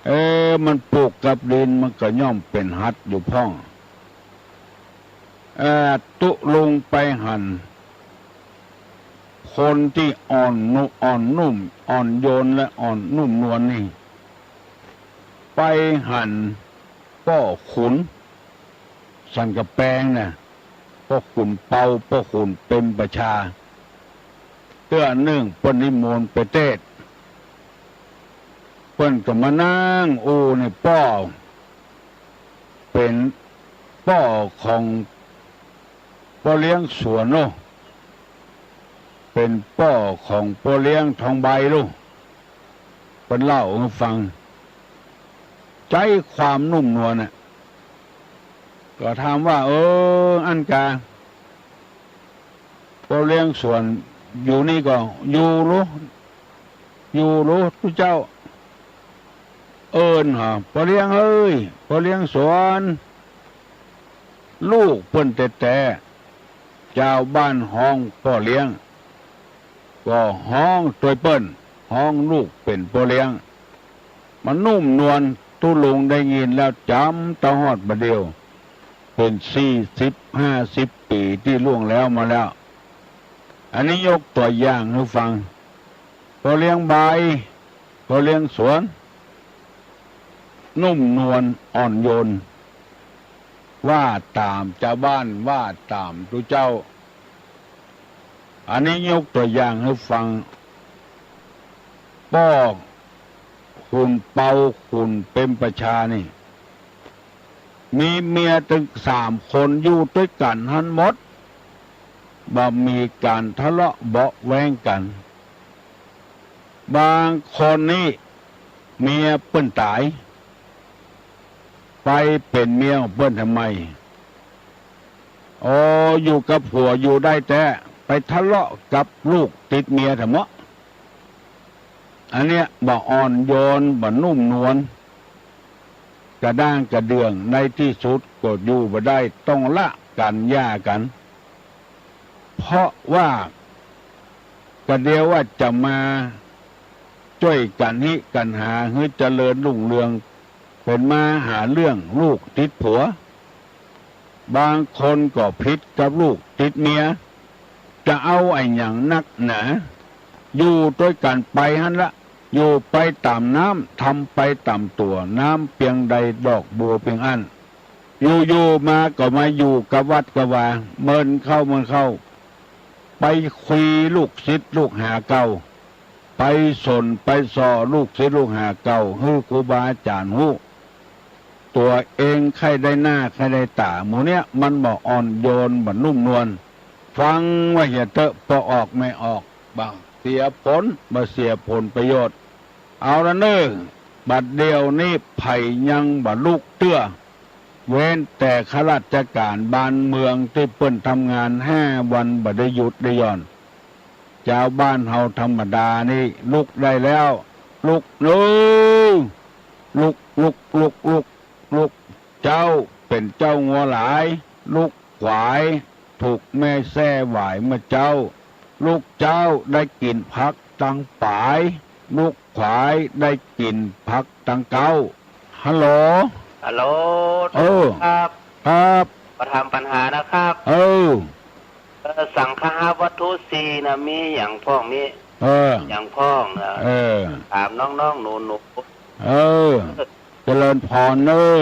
เออ มันปูกกับดิน มันก็ย่อมเป๋นหัดอยู่พ่อง เอ่อ ตุ๊ลุงไปหัน ค คนตี้อ่อนนุ่ม อ่อนนุ่ม อ่อนโยนและอ่อนนุ่มนวลนี่ ไปหันป้อขุน สันกำแปงน่ะ ป้อขุนเปา ป้อขุนเปรมประชา เตื้อนึ่งเปิ้นนิมนต์ไปเตสน์ เปิ้นก็มานั่งอู้ในป้อ เป๋นป้อของป้อเลี้ยงสวนโน่น เป๋นป้อของป้อเลี้ยงทองใบลูก เปิ้นเล่าหื้อฟัง ใจ๊ความนุ่มนวลน่ะ ก็ถามว่า เออ อั้นกา ป้อเลี้ยงสวนอยู่นี่ก่อ อยู่ลูก อยู่ลูกตุ๊เจ้า เอิ้นหา ป้อเลี้ยงเอ้ย ป้อเลี้ยงสวน ลูกเปิ้นแต๊ๆ จาวบ้านฮ้องป้อเลี้ยง ก็ฮ้องตวยเปิ้น ฮ้องลูกเป๋นป้อเลี้ยง มันนุ่มนวล ตุ๊ลุงได้ยินแล้วจ๋ำเต้าฮอดบ่าเดี่ยว เป๋นสี่สิบห้าสิบปี๋ตี้ล่วงแล้วมาแล้ว อันนี้ยกตั๋วอย่างหื้อฟัง ป้อเลี้ยงใบ ป้อเลี้ยงสวน นุ่มนวลอ่อนโยน ว่าต๋ามจาวบ้าน ว่าต๋ามตุ๊เจ้า อันนี้ยกตั๋วอย่างหื้อฟัง ป้อขุนเปา ขุนเปรมประชานี่ มีเมียตึงสามคน อยู่ตวยกั๋นหั้นหมด บ่มีก๋านทะเลาะเบาะแว้งกั๋น บางคนนี่เมียเปิ้นต๋าย ไปเป๋นเมียของเปิ้นทำไม อ๋อ อยู่กับผัวอยู่ได้แต๊ ไปทะเลาะกับลูกติดเมียทำไม อันเนี้ยบ่อ่อนโยน บ่นุ่มนวล กระด้างกระเดื่อง ในตี้สุดก็อยู่บ่ได้ ต้องละกั๋น หย่ากั๋น เพราะว่า กระเดียวว่าจะมาจ้วยกั๋นฮิกั๋นหาหื้อเจริญรุ่งเรือง เป๋นมาหาเรื่องลูกติดผัว บางคนก็ผิดกับลูกติดเมีย จะเอาอะหยังนักหนา อยู่ตวยกั๋นไปหั้นละ อยู่ไปต๋ามน้ำ ทำไปต๋ามตั๋ว น้ำเปียงใดดอกบัวเปียงอั้น อยู่ๆ มาก็มาอยู่กับวัดกับวา เมินเข้าเมินเข้า ไปคุยลูกศิษย์ลูกหาเก่า ไปสนไปส่อลูกศิษย์ลูกหาเก่า หื้อครูบาอาจ๋ารย์ฮู้ ตั๋วเองใค่ได้หน้าใค่ได้ต๋า หมู่เนี้ยมันบ่อ่อนโยน บ่นุ่มนวล ฟังไว้เหียเต๊อะ ปอออกไม่ออก บ่เสียผล บ่เสียผลประโยชน์ เอาละเน่อ บัดเดี่ยวนี้ใผยังบ่ลุกเตื้อ เว้นแต่ข้าราชก๋านบ้านเมืองตี้เปิ้นทำงานห้าวันบ่ได้หยุดได้หย่อน จาวบ้านเฮาธรรมดานี่ลุกได้แล้ว ลุกเน่อ ลุก ลุก ลุก ลุก ลุก เจ้าเป๋นเจ้างัวหลาย ลุก ขวายถูกแม่แส้หวายเมื่อเจ๊า ลูกเจ๊าได้กิ๋นผักตังป๋าย ลูกขวายได้กิ๋นผักตังเก๊า ฮัลโหล ฮัลโหล เออ ครับ ครับ มาถามปัญหานะครับ เออ เออ สังคหวัตถุสี่น่ะ มีหยังพ่อง มี เออ หยังพ่องนะ เออ ถามน้องๆ หนูๆ เออ เจริญพรเน่อ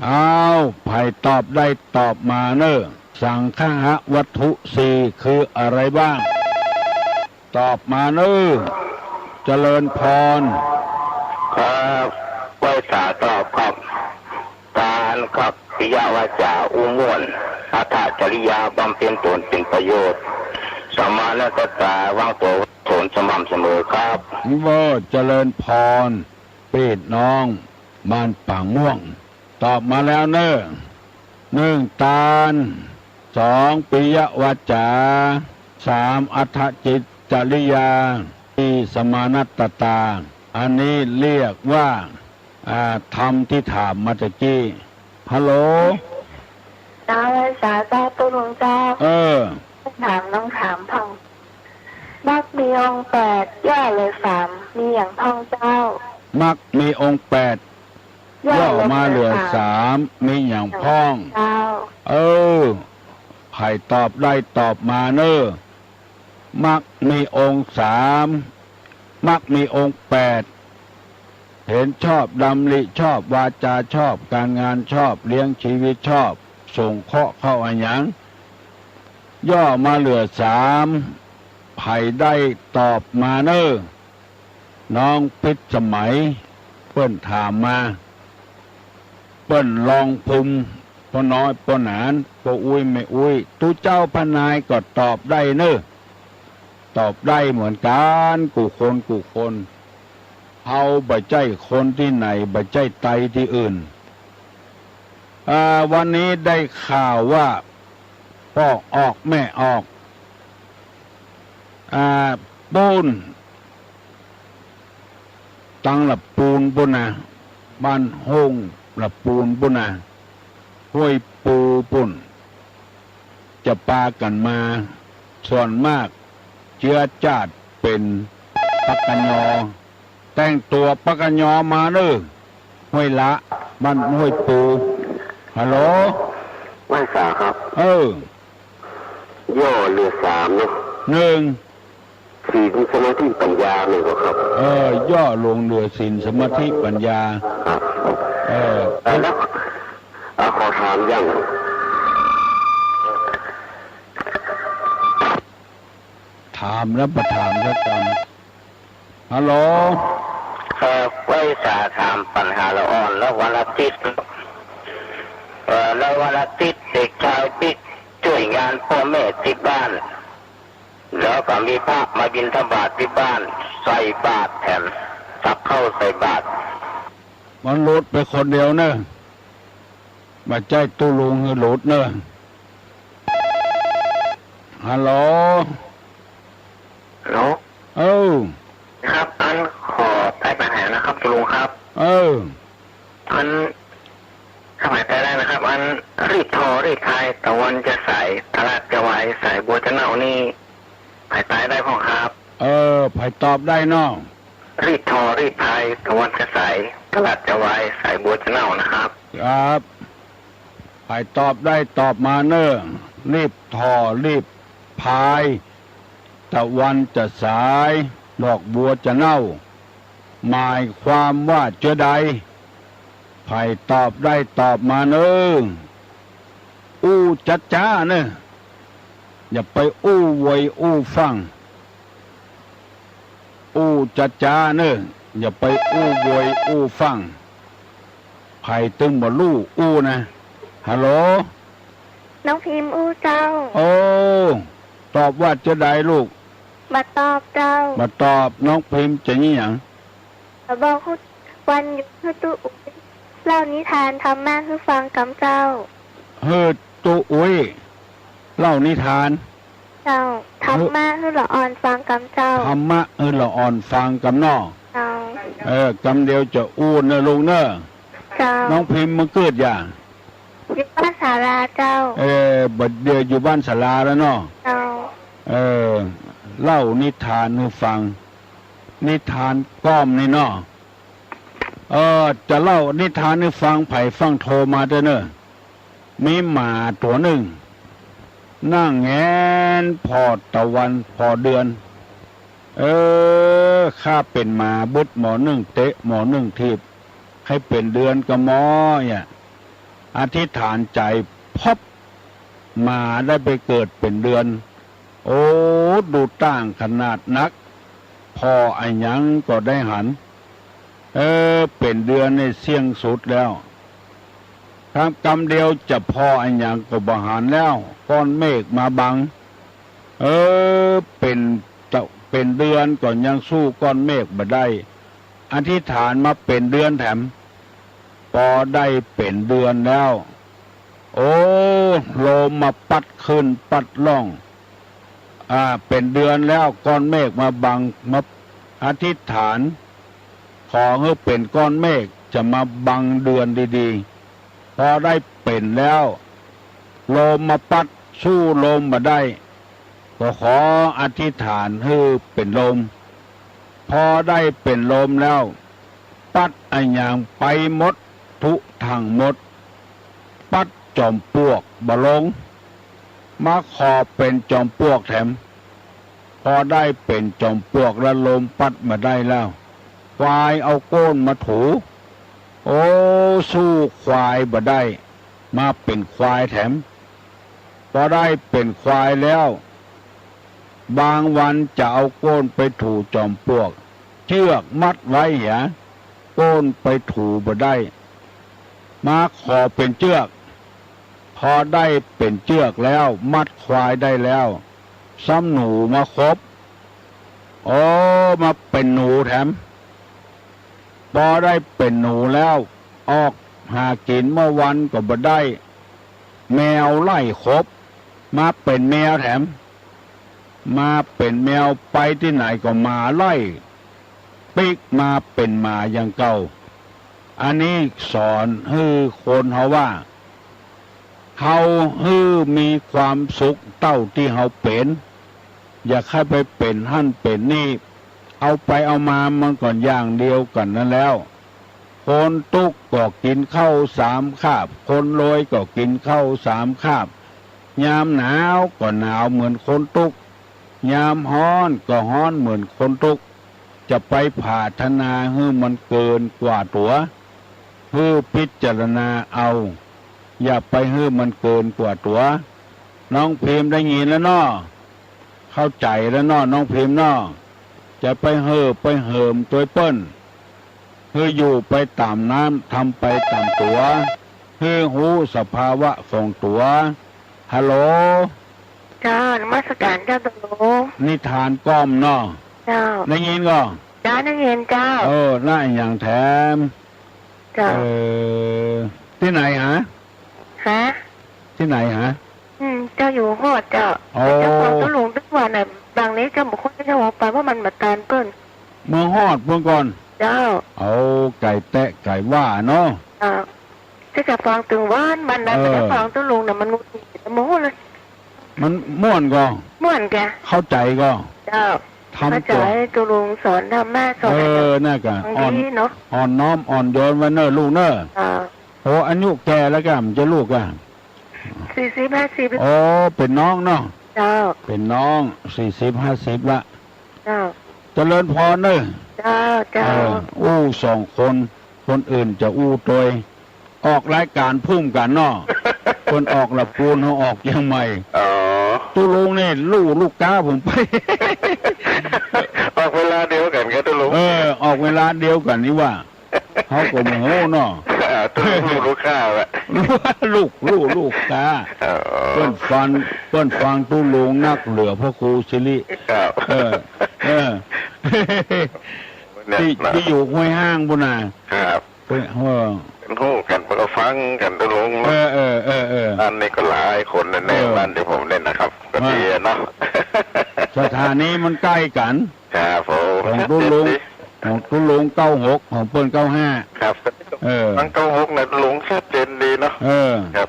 อ้าว ใผตอบได้ตอบมาเน่อ สังคหวัตถุสี่คืออะไรบ้าง ตอบมาเน่อ เจริญพร ครับ ไหว้สาตอบครับ ตานครับ ปิยวาจา อู้ม่วน อัตถจริยา บำเพ็ญตนเป็นประโยชน์ สัมมานัตตา วางตั๋ววางต๋นสม่ำเสมอครับ เออ เจริญพร ปี้น้องบ้านปางม่วง ตอบมาแล้วเน่อ หนึ่ง ตาน สอง ปิยวาจา สาม อัตถจริยา สี่ สัมมานัตตา อันนี้เรียกว่า อ่า ธรรมที่ถามมาตะกี้ ฮัลโหล เจ้า ไหว้สาเจ้า ตุ๊ลุงเจ้า เออ ถามน้องถามพ่อง มรรคมีองค์แปด ย่อเหลือสาม มีหยังพ่องเจ้า มรรคมีองค์แปด ย่อย่อมาเหลือสาม สาม มีหยังพ่อง เจ้า เออ ใผตอบได้ตอบมาเน่อ มรรคมีองค์สาม มรรคมีองค์แปด เห็นชอบ ดำริชอบ วาจาชอบ การงานชอบ เลี้ยงชีวิตชอบ สงเคราะห์เข้าอะหยัง ย่อมาเหลือสาม ใผได้ตอบมาเน่อ น้องพิษสมัย เปิ้นถามมา เปิ้นลองภูมิ ป้อน้อยป้อหนาน ป้ออุ๊ยแม่อุ๊ย ตุ๊เจ้าพระนายก็ตอบได้เน่อ ตอบได้เหมือนกั๋น กู้คนกู้คน เฮาบ่ใจ้คนตี้ไหน บ่ใจ้ไตตี้อื่น อ่า วันนี้ได้ข่าวว่า ป้อออกแม่ออก อ่า ปูน ตังละปูนปู้นนะ บ้านโฮ่งละปูนปู้นนะ ห้วยปูปู้น จะปากั๋นมา ส่วนมากเจื๊อจ้าดเป๋นปากกะยอ แต่งตั๋วปากกะยอมาเน่อ ห้วยละ บ้านห้วยปู ฮัลโหล ไหว้สาครับ เออ ย่อเหลือสามเนาะ หนึ่ง ศีล สมาธิ ปัญญา แม่นก่อครับ เออ ย่อลงเหลือศีล สมาธิ ปัญญา ครับ เออ เอ่อ แล้ว เอ่อ ขอถามอย่าง ถามแล้วบ่ถามสักกำ ฮัลโหล เอ่อ ไหว้สาถามปัญหาละอ่อน แล้ววันอาทิตย์ เอ่อ แล้ววันอาทิตย์เด็กชายปิ๊กจ้วยงานป้อแม่ตี้บ้าน แล้วก็มีพระมาบิณฑบาตตี้บ้าน ใส่บาตรแถม ตักข้าวใส่บาตร มันหลุดไปคนเดียวเน่อ บ่ใจ้ตุ๊ลุงหื้อหลุดเน่อ ฮัลโหล ฮัลโหล เออ ครับ อันขอไต่ปัญหานะครับ ตุ๊ลุงครับ เออ อัน ถ้าไผไต่ได้นะครับ อัน รีบถ่อรีบพาย ตะวันจะสาย ตลาดจะวาย สายบัวจะเน่านี่ ไผไต่ได้พ่องครับ เออ ไผตอบได้เนาะ รีบถ่อรีบพาย ตะวันจะสาย ตลาดจะวาย สายบัวจะเน่านะครับ ครับ ไผตอบได้ตอบมาเน่อ รีบถ่อรีบพาย ตะวันจะสาย ดอกบัวจะเน่า หมายความว่าเจ้าใด ไผตอบได้ตอบมาเน่อ อู้จ๊าๆ เน่อ อย่าไปอู้โวยอู้ฟั่ง อู้จ๊าๆ เน่อ อย่าไปอู้โวยอู้ฟั่ง ไผตึงบ่ฮู้อู้นะ ฮัลโหล น้องพิมอู้เจ้า โอ้ ตอบว่าเจ้าใดลูก บ่ตอบเจ้า บ่ตอบ น้องพิมจะอี้หยัง บ่บอกฮู้ วันหยุดหื้อตุ๊อุ๊ย เล่านิทานธรรมะหื้อฟังกำเจ้า หื้อตุ๊อุ๊ย เล่านิทาน เจ้า ธรรมะหื้อละอ่อนฟังกำเจ้า ธรรมะหื้อละอ่อนฟังกำเนาะ เจ้า เออ กำเดียวจะอู้เน่อลูกเน่อ เจ้า น้องพิมมาเกิดอย่า อยู่บ้านศาลาเจ้า เออ บัดเดี๋ยวอยู่บ้านศาลาแล้วเนาะ เจ้า เออ เล่านิทานหื้อฟัง นิทานก้อมนี่เนาะ เออ จะเล่านิทานหื้อฟัง ไผฟั่งโทรมาเต๊อะเน่อ มีหมาตั๋วนึ่ง นั่งแหงนผ่อตะวันผ่อเดือน เออ ข้าเป๋นหมาบึดหมอนึ่งเตะหมอนึ่งถีบ ใค่เป๋นเดือนก่อหมอเนี่ย อธิษฐานใจ๋ พับ หมาได้ไปเกิดเป๋นเดือน โอ้ ดูต่างขนาดนัก ผ่ออะหยังก็ได้หัน เออ เป๋นเดือนนี่เสี้ยงสุดแล้ว ถ้ากำเดียวจะผ่ออะหยังก็บ่หันแล้ว ก้อนเมฆมาบัง เออ เป๋นตะ เป๋นเดือนก็ยังสู้ก้อนเมฆบ่ได้ อธิษฐานมาเป๋นเดือนแถม ปอได้เป๋นเดือนแล้ว โอ้ ลมมาปั๊ดขึ้นปั๊ดล่อง อ่า เป๋นเดือนแล้ว ก้อนเมฆมาบัง มาอธิษฐาน ขอหื้อเป๋นก้อนเมฆจะมาบังเดือนดีๆ ปอได้เป๋นแล้ว ลมมาปั๊ด สู้ลมบ่ได้ ก็ขออธิษฐานหื้อเป๋นลม ปอได้เป๋นลมแล้ว ปั๊ดอะหยังไปหมด ทุกทั้งหมด ปั๊ดจอมปลวกบ่ลง มาขอเป๋นจอมปลวกแถม ป อได้เป๋นจอมปลวกแล้วลมปั๊ดบ่ได้แล้ว ควายเอาก้นมาถู โอ้ สู้ควายบ่ได้ มาเป๋นควายแถม ปอได้เป๋นควายแล้ว บางวันจะเอาก้นไปถูจอมปลวก เจื้อกมัดไว้เหีย ก้นไปถูบ่ได้ มาขอเป๋นเจื้อก พอได้เป๋นเจื้อกแล้ว มัดควายได้แล้ว ซ้ำหนูมาคบ โอ้ มาเป๋นหนูแถม ปอได้เป๋นหนูแล้ว ออกหากิ๋นเมื่อวันก็บ่ได้ แมวไล่คบ มาเป๋นแมวแถม มาเป๋นแมว ไปตี้ไหนก็หมาไล่ ปิ๊กมาเป๋นหมาอย่างเก่า อันนี้สอนหื้อคนเฮาว่า เฮาหื้อมีความสุขเต้าตี้เฮาเป๋น อย่าใค่ไปเป๋นหั้นเป๋นนี่ เอาไปเอามามันก็อย่างเดียวกั๋นนั้นแล้ว คนตุ๊กข์ก็กิ๋นข้าวสามคาบ คนรวยก็กิ๋นข้าวสามคาบ ยามหนาวก็หนาวเหมือนคนตุ๊กข์ ยามฮ้อนก็ฮ้อนเหมือนคนตุ๊กข์ จะไปผาถนาหื้อมันเกินกว่าตั๋ว หื้อพิจารณาเอา อย่าไปหื้อมันเกินกว่าตั๋ว น้องพิมพ์ได้ยินแล้วเนาะ เข้าใจ๋แล้วเนาะ น้องพิมพ์เนาะ จะไปเห่อไปเหิมตวยเปิ้น หื้ออยู่ไปต๋ามน้ำ ทำไปต๋ามตั๋ว หื้อฮู้สภาวะของตั๋ว ฮัลโหล เจ้า นมัสก๋านเจ้า ตกลง นิทานก้อมเนาะ เจ้า ได้ยินก่อ เจ้า ได้ยินเจ้า เออ ละอะหยังแถม เจ้า เออ ตี้ไหนหา ฮะ ตี้ไหนหา อืม เจ้าอยู่ฮอดเจ้า โอ้ เจ้าของตุ๊ลุงตึกว่าน่ะ บางนี้เจ้าบ่ค่อยได้เว้าไป เพราะมันบ่ตานเปิ้น เมืองฮอดเปิ้นก่อน เจ้า เอา ไก่แตะไก่ว่าเนาะ เจ้า ตี้กะฟังตึงวันวันนะ เออ เจ้าของตุ๊ลุงน่ะมันหงุดหงิดโมโหเลย มันม่วนก่อ ม่วนกะ เข้าใจ๋ก่อ เจ้า ทำ เข้าใจ๋ ตั๋ว ตุ๊ลุงสอนธรรมะ สอน เออ นั่นกะ ฟัง อ่อน ดีเนาะ อ่อนน้อมอ่อนโยนไว้เน่อลูกเน่อ เจ้า โอ้ อายุแก่แล้วกะ มันจะลูกกะ สี่สิบห้าสิบ โอ้ เป๋นน้องเนาะ เจ้า เป๋นน้อง สี่สิบห้าสิบละ เจ้า เจริญพรเน่อ เจ้า เจ้า เออ อู้สองคน คนอื่นจะอู้ตวย ออกรายก๋านพุ่มกั๋นเนาะ เปิ้นออกละปูน เฮาออกเจียงใหม่ อ๋อ ตุ๊ลุงนี่ลู่ลูกก๊าผมไป ออกเวลาเดียวกั๋นครับตุ๊ลุง เออ ออกเวลาเดียวกั๋นนี่ว่า เฮาก็โมโหเนาะ อ่า ตุ๊ลุงลูกค้าแหละ ลูก ลู่ลูกก๊า อ๋อ เปิ้นฟัง เปิ้นฟังตุ๊ลุงนักเหลือพระครูสิริ ครับ เออ เออ เนี่ย ตี้ นะ ตี้อยู่ห้วยห้างปู้นน่ะ ครับ เปิ้น เออ เปิ้นฮู้กั๋น เปิ้นก็ฟังกั๋นตุ๊ลุง เอ เนาะ เออ เออ เออ อันนี้ก็หลายคนนะ ใน เออ บ้านตี้ผมเนี่ยนะครับ ก็ อ่า ดีอะเนาะ สถานีมันใก้กั๋น ครับผม ของตุ๊ลุง ชัดเจนดี ของตุ๊ลุงเก้าหก ของเปิ้นเก้าห้า ครับ เออ ฟังเก้าหกนะตุ๊ลุง ชัดเจนดีเนาะ เออ ครับ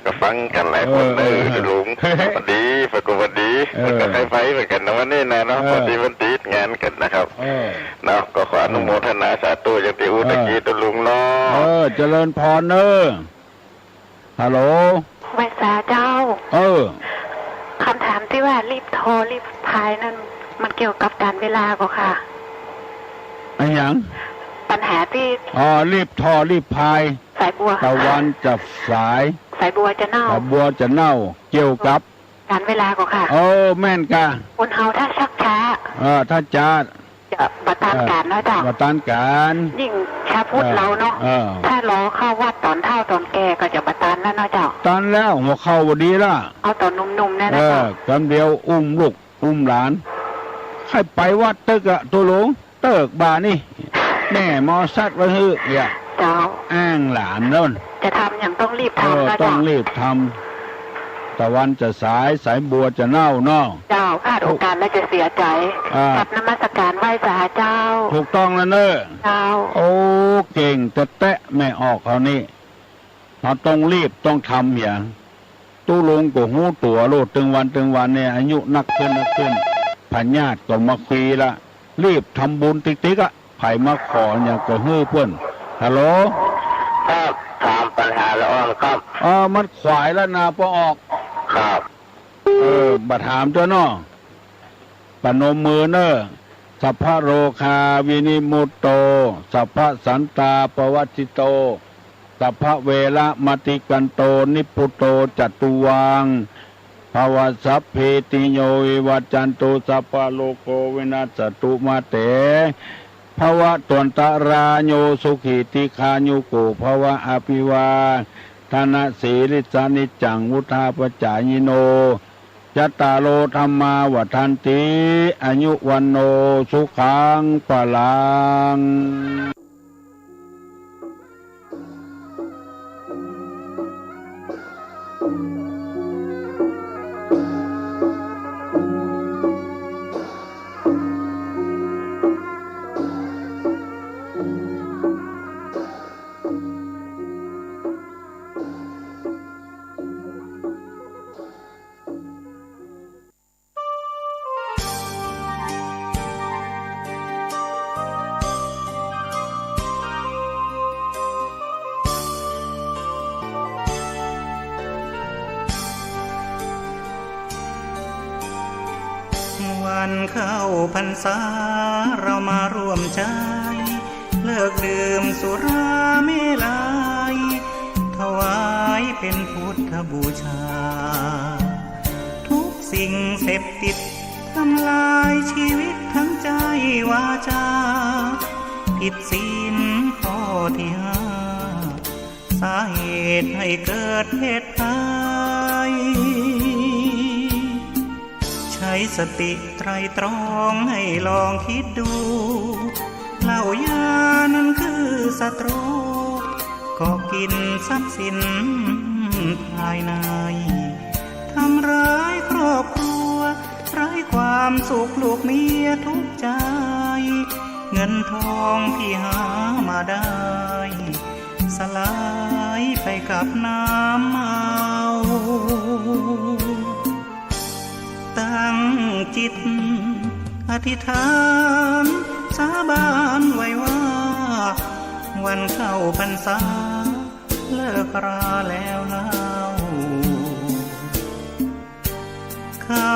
ก็ฟังกั๋นหลายคน เออ เออ เออ ตุ๊ลุง พอดี ปรากฏพอดี เออ มันก็ใค่ไปเหมือนกั๋นนะวันนี้นะเนาะ เออ พอดีวันติดงานกั๋นนะครับ เออ เนาะ ก็ขออนุโมทนาสาธุอย่างตี้อู้ตะกี้ตุ๊ลุงเนาะ เออ เจริญพรเน่อ ฮัลโหล ไหว้สาเจ้า เออ กำถามตี้ว่าลีบทอลีบพายนั้น มันเกี่ยวกับก๋านเวลาก่อค่ะ อะหยัง ปัญหาตี้ อ๋อ ลีบทอลีบพาย สายบัว ตะวันจะสาย สายบัวจะเน่า สายบัวจะเน่า เกี่ยวกับ ก๋านเวลาก่อค่ะ เออ แม่นก่ะ คนเฮาถ้าชักจ๊า เออ ถ้าจ๊า จะบ่ตานก๋านเนาะเจ้า เออ บ่ตานก๋าน ยิ่งชาวพุทธ เออ เฮาเนาะ เออ ถ้ารอเข้าวัดต๋อนเฒ่าต๋อนแก่ก็จะบ่ตานแล้วเนาะเจ้า ตานแล้ว หัวเข่าบ่ดีละ เอาต๋อนหนุ่มๆ นั่น เอ นะ อ เจ้า กำเดียวอุ้มลูก อุ้มหลาน ใค่ไปวัดตึกอะ ตุ๊ลุง เติ๊กบ่านี่ แม่หมอซัดไว้หื้อ เยียะ เจ้า อ้างหลานโน่น จะทำหยังต้องรีบทำ เออ นะเจ้า ต้องรีบทำ ตะวันจะสาย สายบัวจะเน่าเนาะ เจ้า พลาดโอกาสแล้วจะเสียใจ อ่า กราบนมัสการไหว้สาเจ้า ถูกต้องแล้วเน่อ เจ้า โอ้ เก่งแต๊ๆ แม่ออกเฮานี่ เฮาต้องรีบ ต้องทำเหีย ตุ๊ลุงก็ฮู้ตั๋วโลด ตึงวันตึงวันเนี่ย อายุนักขึ้นนักขึ้น พญาติก็มาคุยละ รีบทำบุญติ๊กๆ อะ ใผมาขอหยังก็หื้อเปิ้น ฮัลโหล ครับ ถามปัญหาละอ่อนครับ เออ มันขวายแล้วนา ปอออก ครับ เออ บ่ถามเตื้อเนาะ ประนมมือเน่อ สัพพะโรคาวินิมุตโต สัพพะสันตาปวัตถิโต สัพพะเวระมะติกันโต นิพพุตโต จะตุวัง ภะวะ สัพพีติโย วิวัจจันตุ สัพพะโรโค วินัสสะตุ มาเต ภะวะตวันตะราโย สุขี ทีฆายุโก ภะวะ อะภิวาทะนะสีลิสสะ นิจจัง วุฑฒาปะจายิโน จัตตาโร ธัมมา วัฑฒันติ อายุ วัณโณ สุขัง พะลัง วันเข้าพรรษา เรามาร่วมใจ เลิกดื่มสุราเมรัย ถวายเป็นพุทธบูชา ทุกสิ่งเสพติด ทำลายชีวิตทั้งใจวาจา ผิดศีลข้อที่ห้า สาเหตุให้เกิดเพศภัย ใช้สติไตร่ตรองให้ลองคิดดู เหล้ายานั้นคือศัตรู เกาะกินทรัพย์สินภายใน ทำร้ายครอบครัว ไร้ความสุขลูกเมียทุกข์ใจ เงินทองที่หามาได้ สลายไปกับน้ำเมา ตั้งจิตอธิษฐานสาบานไว้ว่า วันเข้าพรรษาเลิกราแล้วเล่า เข้า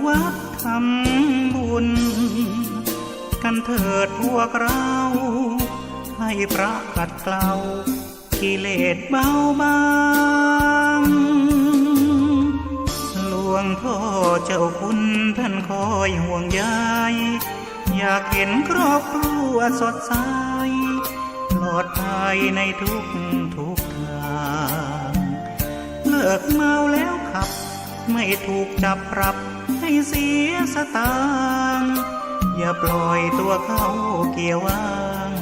วัดทำบุญกันเถิดพวกเรา ให้พระขัดเกลา กิเลสเบาบาง หลวงพ่อเจ้าคุณท่านคอยห่วงใย อยากเห็นครอบครัวสดใส ปลอดภัยในทุกทุกทาง เลิกเมาแล้วขับ ไม่ถูกจับปรับให้เสียสตางค์ อย่าปล่อยตัวเข้าเกียร์ว่าง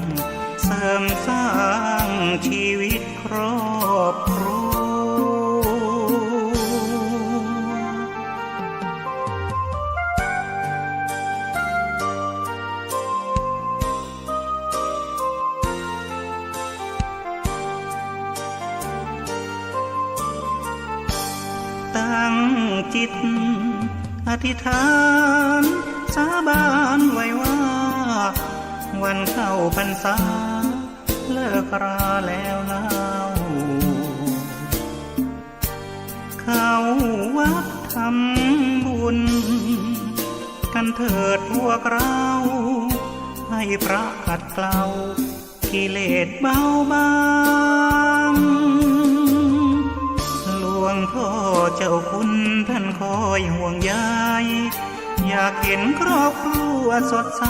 เสริมสร้างชีวิตครอบครัว ตั้งจิตอธิษฐานสาบานไว้ว่า วันเข้าพรรษาเลิกราแล้วเล่า เข้าวัดทำบุญกันเถิดพวกเรา ให้พระขัดเกลากิเลสเบาบาง หลวงพ่อเจ้าคุณท่านคอยห่วงใย อยากเห็นครอบครัวสดใส